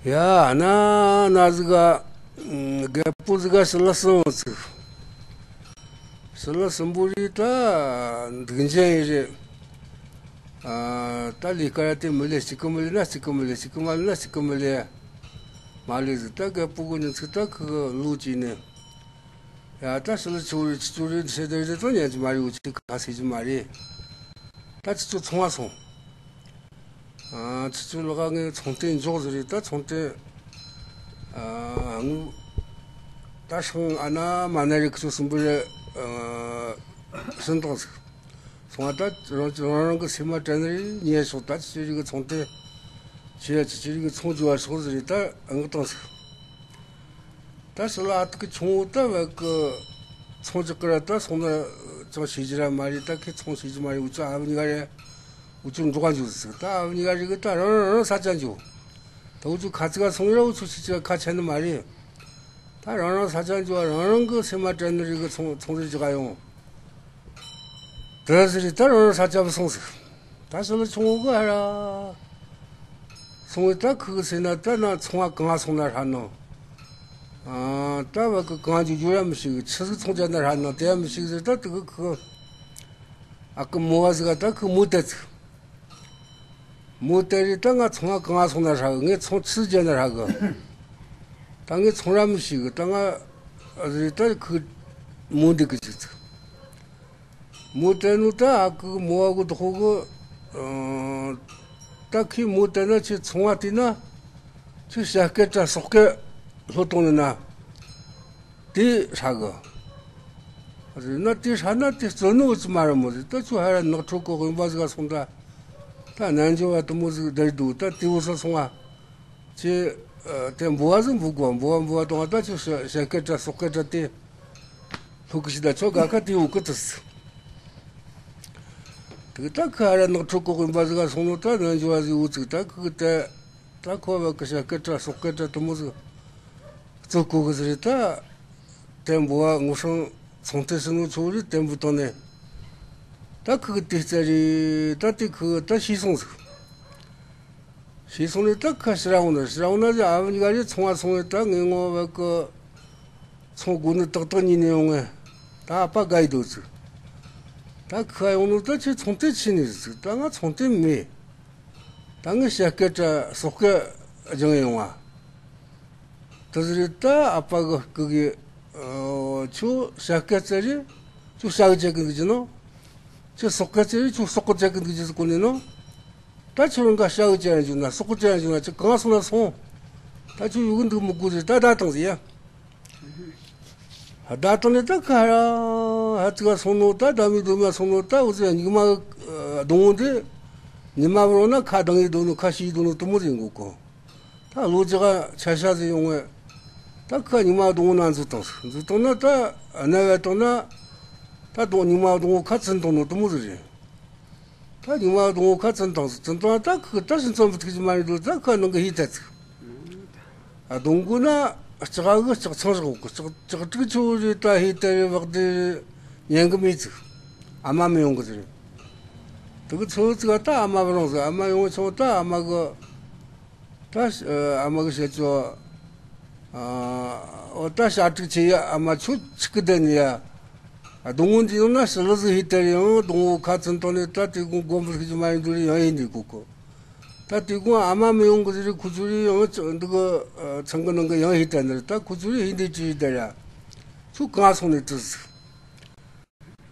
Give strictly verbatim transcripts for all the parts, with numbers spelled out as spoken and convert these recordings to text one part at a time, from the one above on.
ཡ། ན་ན་ཟིག་ག་རྒད་པོ་ཟིག་ག་ཕྱི་ལ་སོང་ཟིག་ཕྱི་ལ་སོང་བོ་རེད། ད་འདུག་འཇན་ཡིན་རེད། ཨ། ད་ལས་ཀ་ར་དེ་མི་ལས་གཅིག་གི་མི་ལས་ན་གཅིག་གི་མི་ལས། གཅིག་གི་མ་ལས་ན་གཅིག་གི་མི་ལས། མ་ལས་ཟིག་ད་རྒད་པོ་གི་ཉིན་ཚིག་ད་ཁི་གི་ལོ་གཅིག་ནས། ཡ། ད་ཕྱི་ལ་ཆུ་རེད་ཆུ་ཆུ་རེད་ཟེར་དེ་རེད་དོ་ཉན་གྱི་མ་རེད། འུ་ཆོ་ཁ་ཟེར་གྱི་མ་རེད། ད་ཆུ་ཆུ་ཚོང་བ་སོང་། ཨ། ཆུ་ཆུ་ལག་ངས་ཚོང་དེ་འཇོག་ཟེར་རེད། ད་ཚོང་དེ། ཨ། ངུ་ད་ཧྲང་ཨ་ན་མ་ན་རེ་ཁུ་ཆུ་སུམ་བུ་རེ། ཨ། སུན་དང་ཟིག་སོང་བ། ད་རང་རང་རང་གི་སེམས་མ་དྲན་ནི་རེད། ཉེ་ཤོག་ད་ཆུ་ཆུ་རེ་གི་ཚོང་དེ། ཆུ་ཆུ་ཆུ་ཆུ་རེ་གི་ཚོང་འཇོག་བ་ཤོག་ཟེར་རེད། ད་ངུ་དང་ཟིག་ད་ཕྱི་ལ་ཨ་ཐུ་གི་ཆུང་བོ་ད་བ་གི་ཚོང་ཅིག་གི་ར་ད་སོང་ན་ཅང་ཤེས་ཀྱི་ར་མ་རེད། ད་ཁི་ཚོང་ཤེས་ཀྱི་མ་རེད། འུ་ཚོ་ཨ་བུ་གཉིས་ཀ་རེད། འུ་ཚོ་འབྲོག་ག་འཇུ་ཟིག་ད་ཨ་བུ་གཉིས་ཀ་རེད་གི་ད་རང་རང་རང་ས་ཆ་འཇུ། ད་འུ་ཚོ་ཁ་ཙིག་ག་སོང་ར་འུ་ཚོ་ཤི་ཅི་ཁ་ཆད་ནི་མ་རེད། ད་རང་རང་ས་ཆ་འཇུ་བ། རང་རང་གི་སེམས་མ་དྲན་ནི་རེད་གི་ཚོང་ཚོང་ཟིག་ཅིག་ག་ཡོང་། དེ་ཟེར་རེད། ད་རང་རང་ས་ཆ་བུད་སོང་ཟིག་ད་ཕྱི་ལ་ཆུང་བོ་གི་ཧ་ར་སོང་བས། ད་ཁུ་གི་སེམས་ན་ད་ན་ཚོང་བ་གང་སོང་ན་ཧྲ་ནོ། ཨ། ད་བ་གི་གང་འཇུ་རྒྱུ་ར་མི་ཤེས་གི་ཆི་ཟིག་ཚོང་རྒྱུ་ན་ཧྲ་ནོ་དེ་ཡ་མི་ཤེས་གི་ཟེར། ད་དེ་གི་ཁུ་གི་ཨ་གི་མོ་བ་ཟིག་ག་ད་ཁུ་མོ་དེ་ཚིག་མོ་དེ་རེད། ད་ང་ཚོང་བ་གང་སོང་ན་ཧྲ་གི། ངས་ཚོང་ཆི་རྒྱུ་ན་ཧྲ་གི། ད་ངས་ཚོང་ར་མི་ཤེས་གི། ད་ང་རེད། ད་ཁུ་མོ་འདི་གི་ཅིག་ཚིག་མོ་དེ་ནོ་ད་ཨ་ཁུ་མོ་བ་གི་དོ་ཁོ་གི། ཨ། ད་ཁི་མོ་དེ་ན་ཁྱེད་ཚོང་བ་དེ་ན་ཁྱེད་ཞྭ་སྐད་དྲ་སོག་སྐད་ལྷོ་གཏོང་ནི་ན་དེ་ཧྲ་གི། རེད་ན་དེ་ཧྲ་ན་དེ་བརྩོན་ནོ་ཅི་མ་རེད་མོ་ཟིག་ད་ཁྱོད་ཧ་ར་ནག་ཁྲོ་གི་དབེན་པ་ཟིག་ག་སོང་ད། ད་རྣལ་འབྱོར་བ་དུ་མོ་ཟིག་བསྡད་འདུག་ད་དེ་བོ་སོ་སོང་བ། ཁྱེད། ཨ། དེ་འབུལ་བ་ཟིག་འབུལ་དགོས། འབུལ་བ་འབུལ་བ་གཏོང་བ། ད་ཁྱོད་ཞྭ་ཞྭ་སྐད་དྲ་སོག་སྐད་དྲ་དེ་ལྷོ་གི་ཤི་ད་ཁྱོད་ག་ཁ་དེ་འུ་ཀི་ཏི་སི། དེ་ད་ཁ་ར་ནག་ཁྲོ་གི་དབེན་པ་ཟིག་ག་སོང་ནོ་ད་རྣལ་འབྱོར་བ་ཟིག་འུ་ཙིག་ད་ཁུ་གི་དེ། ད་ཁོ་བ་གི་ཞྭ་སྐད་དྲ་སོག་སྐད་དྲ་དུ་མོ་ཟིག་བཙོ་གོ་གི་ཟིག་རེད། ད་དེ་འབུལ་བ་ངུ་ཧྲང་ཚོང་དེ་སི་ནོ་ཆོ་རེད། དེ་འབུལ་བཏང་ནས་ད་ཁུ་གི་དེ་རྩེ་རེད། ད་དེ་ཁུ་གི་ད་ཤི་སོང་ཟིག་ཤི་སོང་ནས་ད་ཁ་ཕྱིར་འོང་ན། ཕྱིར་འོང་ན་ཟེར། ཨ་བུ་གཉིས་ཀ་རེ་ཚོང་བ་སོང་བས། ད་ངས་ངོ་བ་གི་ཚོང་སྒོ་ནས་ཏག་ཏག་ཉིན་ནས་ཡོང་ངས། ད་ཨ་ཕ་དགའ་ཡི་འདུག་ཟིག་ད་ཁ་ཡོང་ནོ་ད་ཁྱེད་ཚོང་དེ་ཆི་ནས་ཟིག་ད་ང་ཚོང་དེ་མེད། ད་ངས་ཞྭ་སྐད་དྲ་སོག་སྐད་སྦྱང་ཡོང་བ། དེ་ཟིག་རེད། ད་ཨ་ཕ་གི་སྐུ་གི། ཨོ། ཁྱོད་ཞྭ་སྐད་རྩེ་རེད། ཁྱོད་ཞྭ་གི་བྱེད་གི་འདུག་གི་ནོ། ཁྱོད་སོག་སྐད་རྩེ་རེད། ཁྱོད་སོག་གི་བྱེད་གི་འདུག་གི་ཟེར་གོ་ནས་ནོ། ད་ཁྱོད་རང་ག་ཞྭ་གི་བྱེད་ཡ་འཇུ་ན་སོག་གི་བྱེད་ཡ་འཇུ་ན་ཁྱོད་གང་སོང་ན་སོང་། ད་ཁྱོད་ཡོད་གི་འདུག་མི་དགོས་ཟེར། ད་ད་བཏང་ཟེར་ཡ། ད་བཏང་ནས་ད་ཁ་ར་ཧ་ཙི་ག་སོང་ནོ། ད་ད་མི་དུ་མ་སོང་ནོ། ད་འུ་ཚོ་ཡ་ཉི་མ་གདོང་བོ་འདི། ཉི་མ་བོ་ན་ཁ་གདང་ཡི་འདུག་ནོ། ཁ་ཤི་ཡི་འདུག་ནོ་དུ་མོ་ཟིག་ཡིན་གོ་གོ། ད་ལོ་ཅིག་ག་ཆ་ཤ་ཟིག་ཡོང་བས། ད་ཁ་ཉི་མ་གདོང་བོ་ན་འཛུལ་བཏང་ཟིག་འཛུལ་བཏང་ན་ད་གནའ་བ་བཏང་ན། ད་གདོང་ཉི་མ་གདོང་བོ་ཁ་ཚིན་བཏང་ནོ་དུ་མོ་ཟིག་རེད། ད་ཉི་མ་གདོང་བོ་ཁ་ཚིན་བཏང་ཟིག་ཚིན་བཏང་ད་ཁུ་ད་ཕྱིན་ཚོན་བུ་ཐུག་ཅི་མ་རེད་འདུག་ད་ཁ་ནང་གི་ཧི་ད་ཚིག་ཨ། གདོང་གོ་ན་ལྕགས་གི་ལྕགས་ཚང་བཞག་གོ། ལྕགས་ལྕགས་ཀྲིག་ཆུ་རེད། ད་ཧི་ད་རེད། བག་དེ་རེད། ཉན་གི་མེད་ཚིག་ཨ་མ་མི་ཡོང་གི་ཟིག་དེ་གི་ཚོད་ཚིག་ད་ཨ་མ་བུ་རང་ཟིག་ཨ་མ་ཡོང་ཆུང་ད་ཨ་མ་གི། ད་ཨ་མ་གི་བཤད་ཆོག་ཨ། འོ་ད་ཞྭ་ཕྲུག་ཆེ་ཡ། ཨ་མ་ཁྱོད་ཆི་གི་བསྡད་ནི་ཡ། ཨ། སྡོང་བོ་འདི་ཡོང་ན་ཞི་ལི་ཟིག་ཧི་ཏེ་རེ་ཡང་སྡོང་བོ་ཁ་ཚིན་བཏང་ནས། ད་དེ་གུང་སྒོམ་ཟིག་ཅི་མ་ཡིན་དུ་རེ་ཡང་ཧི་འདི་གོ་གོ། ད་དེ་གུང་ཨ་མ་མི་ཡོང་གི་ཟིག་རེ། ཁུ་ཚུར་རེ་ཡང་འདི་གི་ཚང་གི་ནང་གི་ཡང་ཧི་ཏེ་ནི་རེད། ད་ཁུ་ཚུར་རེ་ཧི་འདི་ཅི་ཡི་ཏེ་ར། ཁྱོད་གང་སོང་ནས་དུ་ཟིག་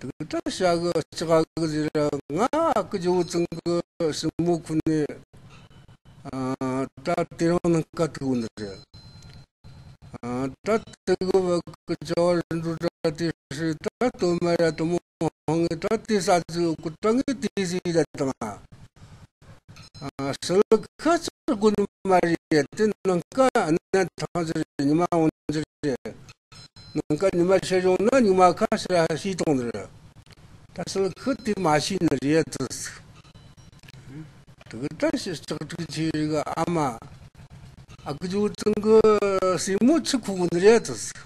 དེ་ད་ཞྭ་གི་ལྕགས་གི་ཟེར་ར། ང་ཨ་ཁུ་ཇོ་བོ་ཙང་གི་སྲིང་མོ་ཁུ་ནས། ཨ། ད་དེ་རིང་ནངས་ཀ་ཐུག་ནི་རེད། ཨ། ད་དེ་གི་བ་གི་བྱ་བ་རིན་འགྲོ་འདྲ་དེ་ཧྲི་ད་སྟོད་མ་ར་དུ་མོ་ཧང་ངེ་ད་དེ་ས་ཚུ་ཀུ་ད་ངེ་དེ་ཟིག་ད་དང་། ཨ། ཧྲི་ལ་ཁ་ཆག་དགོས་ནི་མ་རེད། དེ་ནངས་ཀ་གནམ་ཐང་ཟེར་ཉི་མ་འོང་ཟེར། ནངས་ཀ་ཉི་མ་ཤར་ཡོང་ན་ཉི་མ་ཁ་ཤར་ཤི་བཏང་ནི་རེད། ད་ཧྲི་ལ་ཁུ་དེ་མ་ཤི་ནི་རེད་དུ་ཟིག་དེ་གི་ད་ཞི་ལྕགས་ཕྲུག་ཆེ་རིག་ཨ་མ། ཨ་ཁུ་ཇོ་བོ་ཙང་གི་སྲིང་མོ་ཆི་ཁུ་གུ་ནི་རེད་དུ་ཟིག་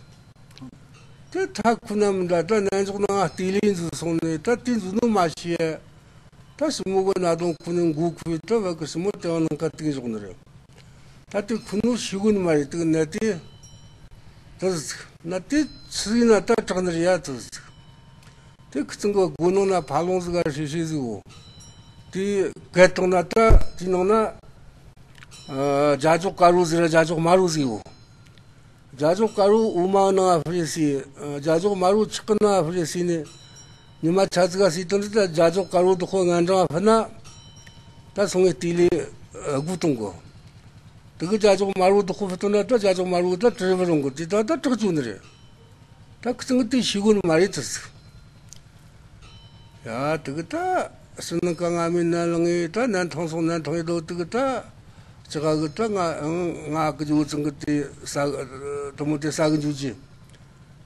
དེ་ད་ཁུ་ན་མི་འདྲ། ད་ནན་ཇོག་ནང་ང་ལྟེ་ལི་འཛུལ་སོང་ནས། ད་དེ་འཛུལ་ནོ་མ་ཤེས། ད་སྲིང་མོ་གི་ན་དོང་ཁུ་ནས་མགོ་ཁུ་ད་བ་གི་སྲིང་མོ་དེ་ཡང་ནངས་ཀ་དེ་གི་ཞོག་ནི་རེད། ད་དེ་ཁུ་ནུ་ཤི་གོ་ནི་མ་རེད། དེ་གི་ནད་དེ་དེ་ཟིག་ནད་དེ་ཆི་ཟིག་ན་ད་དྲག་ནི་རེད་ཡ། དེ་ཟིག་དེ་ཁི་ཚང་གི་སྒོ་ནང་ན་ཕ་ལོང་ཟིག་ག་ཧྲི་ཧྲི་ཟིག་ཡོད། དེ་གད་སྟེང་ན་ད་དེ་ནང་ན་ཨ་རྒྱ་ཅོག་དཀར་པོ་ཟིག་ར་རྒྱ་ཅོག་དམར་པོ་ཟིག་ཡོད། རྒྱ་ཅོག་དཀར་པོ་འོ་མ་ནང་ཧྥི་སི། རྒྱ་ཅོག་དམར་པོ་ཆག་གི་ནང་ཧྥི་སི་ནས་ཉི་མ་ཆ་ཙིག་ག་སི་དང་ད་རྒྱ་ཅོག་དཀར་པོ་དུ་ཁོ་ངན་གྲང་ཧྥི་ན། ད་སོང་ངས་དེ་ལས་དགུ་གཏོང་གོ། དེ་གི་རྒྱ་ཅོག་དམར་པོ་དུ་ཁོ་ཧྥི་དང་ན་ད་རྒྱ་ཅོག་དམར་པོ་ད་དྲི་བ་རུང་གོ། དེ་ད་ད་དྲག་བཅུག་ནི་རེད། ད་ཁི་ཚང་གི་དེ་ཤི་གོ་ནི་མ་རེད་དུ་ཟིག་ཡ། དེ་གི་ད་ཕྱི་ནང་ག་ང་མི་ནན་ལངས་ངེ་ད་ནན་ཐང་སོང་ནན་ཐང་ཡོད་དོ། དེ་གི་ད་ཅི་ག་གི་ད་ང་ང་གི་ཇོ་བོ་ཙང་གི་དེ་ས་དུ་མོ་དེ་ས་གི་འཇུ་ཅི།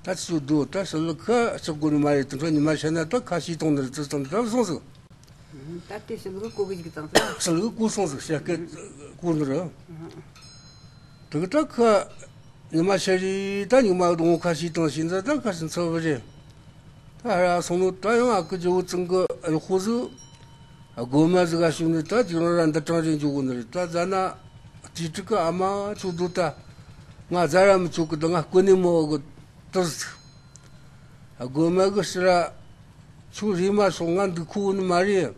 ད་ཅི་དུ་ད་ཕྱི་ལོགས་ཁ་ཅི་གོ་ནི་མ་རེད། དེ་འཕྲོ་ཉི་མ་ཤེས་ན་ད་ཁ་ཤས་གཏོང་ནི་རེད། དུ་ཙང་ད་སོང་ཟིག་ད་དེ་ཕྱི་ལོགས་གོ་གི་ཅིག་ཙང་ད་ཕྱི་ལོགས་གོ་སོང་ཟིག་བཤད་སྐད་གོ་ནི་རེད། དེ་གི་ད་ཁ་ཉི་མ་ཤར་རི་ད་ཉི་མ་དུང་ཁ་ཤས་དང་ཤིན་ཙ་ད་ཁ་ཤས་འཚོ་བ་རེད། ད་ཧ་ར་སོང་ནོ་ད་ཡང་ཨ་ཁུ་ཇོ་བོ་ཙང་གི་གཡོག་པོ་ཟིག་སྒོ་མ་ཟིག་ག་ཞུགས་ནས་ད་ཅིག་རང་ར་འདི་དྲང་རེ་འཇུག་གོ་ནི་རེད། ད་ཟ་ན་དེ་དྲུག་གི་ཨ་མ་ཁྱོད་སྡོད་ད། ང་ཟ་ར་མི་ཆོག་གི། ད་ང་སྐུ་ནས་མོ་གི་དུས་ཟིག་སྒོ་མ་གི་ཕྱིར་ར་ཁྱོད་རེམ་མ་སོང་། ང་འདུག་ཁོ་ནི་མ་རེད།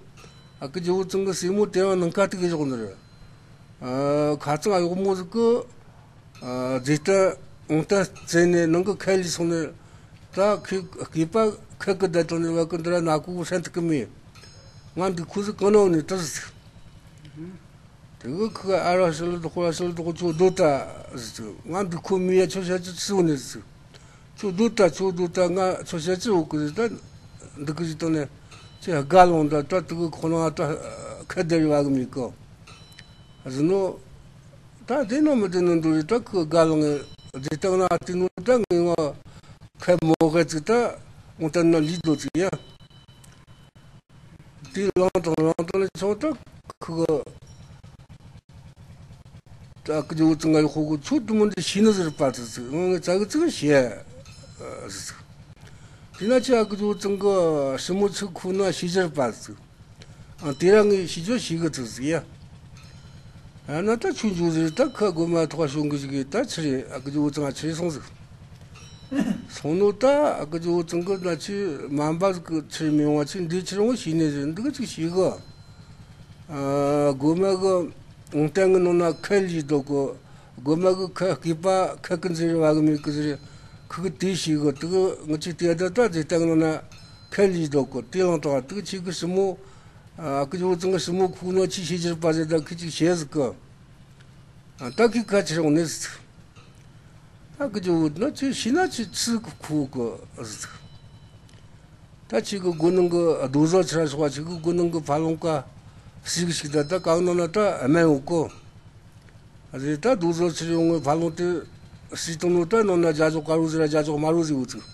ཨ་ཁུ་ཇོ་བོ་ཙང་གི་སྲས་མོ་དེ་རང་ནང་ཁ་ཐུག་གི་བཞག་ནི་རེད། ཨ། ཁ་རྩང་གཡོག་མོ་ཟིག་གི་ཨ་རྫས་ལྟ་ཨང་རྟ་བཙལ་ནས་ནང་གི་ཁལ་ལས་སོང་ནས། ད་ཁོས་སྐེད་པ་ཁལ་གི་བསྡད་དང་ནས་བ་གི་འདི་ར་ན་ཁོ་གི་སྲན་ཐུག་གི་མེད། ང་འདུག་ཁོ་ཟིག་གང་ན་ཡོད་ནས་དུ་ཟིག་དེ་གི་ཁོ་གི་ཨ་ར་ཕྱི་ལོགས་དུ་ཁོ་ར་ཕྱི་ལོགས་དུ་ཁོ་ཁྱོད་སྡོད་ད་ཟིག་ང་འདུག་ཁོ་མི་ཡ་ཁྱོད་བཤད་ཅི་ཆི་ཡོད་ནས་ཟིག་ཁྱོད་སྡོད་ད་ཁྱོད་སྡོད་ད་ང་ཁྱོད་བཤད་ཅི་ཡོད་གི་ཟིག་ད་འདུག་གི་ཟིག་དང་ནས་ཁྱོད་དགའ་ལོང་ད་ད་དེ་གི་ཁོ་ན་ད་ཁ་བདེ་རི་བ་གི་མེད་གི་ཟིག་ནོ། ད་དེ་ནོ་མི་དེ་ནོ་འདུག་རེད། ད་ཁོ་དགའ་ལོང་ངེ་རྫས་སྟེང་ན་དེ་ནོ་ད་ངེ་ང་ཁ་མོ་གེ་ཚིག་ད་ཨང་རྟ་ན་ལི་དོ་ཚིག་ཡ། དེ་ལང་དང་ལང་དང་ལ་ཆོག་ད་ཁོ་གི་ད་ཁོ་ཇོ་བོ་ཙང་ང་ཡི་ཁོ་གི་ཆོ་དུ་མོ་འདི་ཤི་ནི་ཟེར་པ་ཙི་ཙི་ང་ངི་ཙ་གི་ཙི་གི་ཤེས་ཟེར་ཙི། དེ་ན་ཅི་ཨ་ཁོ་ཇོ་བོ་ཙང་གི་སྲིན་མོ་ཚིག་ཁོ་ན་ཤི་ཟེར་པ་ཙི། ཨ་དེ་ར་ངི་ཤི་ཇོ་ཤི་གི་ཙི་ཙི་ཡ། ཨ་ན་ད་ཆུ་འཇུག་ཟེར་ད་ཁ་སྒོ་མ་ཐོག་ཤོང་གི་ཞིག་གི་ད་ཆི་རེད། ཨ་ཁོ་ཇོ་བོ་ཙང་ང་ཆི་རེད་སོང་ཟིག་སོང་ནོ་ད་ཨ་ཁུ་ཇོ་བོ་ཙང་གི་ན་ཆི་མ་འབའ་ཟིག་གི་ཆི་མི་ཡོང་བ་ཆི་འདི་ཆི་རུང་ཤི་ནས་ཟེར་འདི་གི་ཅིག་ཤི་གི། ཨ་སྒོ་མ་གི་ཨང་རྟ་གི་ནང་ན་ཁལ་ལི་དོ་གི། སྒོ་མ་གི་ཁ་སྐེད་པ་ཁལ་གི་འཛིན་རི་བ་གི་མི་གི་ཟེར་ཁུ་གི་དེ་ཤི་གི། དེ་གི་ང་ཅིག་དེ་ད་ད་རྫས་སྟེང་ནང་ན་ཁལ་ལི་དོ་གི་དེ་ལང་དང་དེ་གི་ཆི་གི་སྲིན་མོ་ཨ་ཁུ་ཇོ་བོ་ཙང་གི་སྲིན་མོ་ཁུ་ནོ་ཆི་ཤི་ཅི་ར་པ་ཟེར་ད་ཁི་ཅིག་ཤེས་ཟིག་གི། ཨ་ད་ཁི་ཁ་ཆི་རུང་ནས་ཟིག་ད་ཁུ་ཇོ་བོ་ན་ཆི་ཤི་ན་ཆི་ཚི་ཁུ་ཁུ་གི་ཟིག་ད་ཁྱེད་ཀྱི་སྒོ་ནང་གི་རྡོ་བཟོ་ཆི་ར་ཞོག་པ། ཁྱེད་ཀྱི་སྒོ་ནང་གི་ཕ་ལོང་ཀ་ཞིག་ཞིག་ད་ད་གང་ནང་ན་ད་སྨན་ཡོད་གོ། ཨ་ཟེར་ད་རྡོ་བཟོ་ཆི་ར་ཡོང་ངི་ཕ་ལོང་དེ་ཞིག་བཏང་ནོ་ད་ནང་ན་རྒྱ་ཅོག་དཀར་པོ་ཟིག་ར་རྒྱ་ཅོག་དམར་པོ་ཟིག་ཡོད་ཚིག་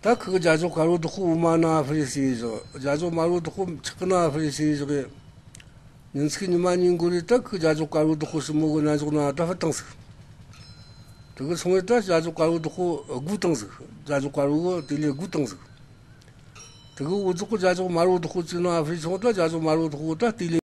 ད་ཁུ་གི་རྒྱ་ཅོག་དཀར་པོ་དུ་ཁུ་འོ་མ་ན་ཧྥི་རེ་སི་ཡི་ཞོག་རྒྱ་ཅོག་དམར་པོ་དུ་ཁུ་ཆག་གི་ན་ཧྥི་རེ་སི་ཡི་ཞོག་གི། ཉིན་ཚིག་ཉི་མ་ཉིན་འགོར་རེ་ད་ཁུ་རྒྱ་ཅོག་དཀར་པོ་དུ་ཁུ་སྲིན་མོ་གི་ན་ཅོག་ན་ད་ཧྥི་བཏང་ཟིག་དེ་གི་སོང་བས་ད་རྒྱ་ཅོག་དཀར་པོ་དུ་ཁོ་དགུ་བཏང་ཟིག་རྒྱ་ཅོག་དཀར་པོ་གི་དེ་ལས་དགུ་བཏང་ཟིག་དེ་གི་འུ་ཚོགས་གི་རྒྱ་ཅོག་དམར་པོ་དུ་ཁོ་བཙུགས་ན་ཨ་ཧྥི་རི་སོང་ད་རྒྱ་ཅོག་དམར་པོ་དུ་ཁོ་ད་དེ་ལས་